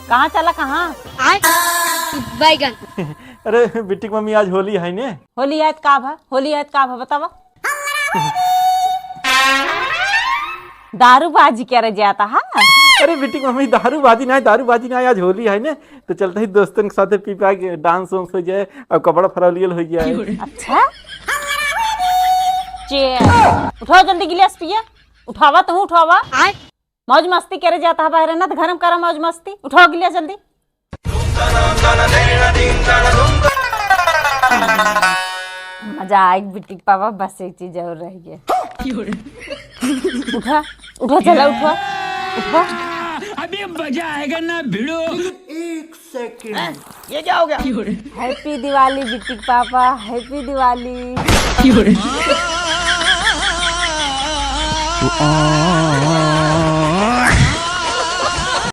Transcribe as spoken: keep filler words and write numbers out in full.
कहाँ चला, कहाँ? बैगन। अरे बिट्टी क मम्मी, आज होली है ने? होली है त का भा? होली है त का भा, बतावा। दारूबाजी करे जाता हा? अरे बिट्टी क मम्मी, दारूबाजी ना, दारूबाजी ना, आज होली है ने, तो चलते ही दोस्तन के साथे पी पा के डांस वांस हो जाए और कपड़ा फरालियल हो जाए। अच्छा, चे, उठावा जल्दी गिलास पिया, उठावा तू, उठावा। मौज मस्ती करे जाता है बाहर ना, तो घर में करा मौज मस्ती। उठाओ गिलिया जल्दी। मजा आए बिट्टी क पापा, बस एक चीज और रह गया। उठा, उठा, चला, उठा, उठा। अभी मजा आएगा ना भिड़ो। एक सेकंड। ये क्या हो गया? Happy Diwali बिट्टी क पापा, Happy Diwali।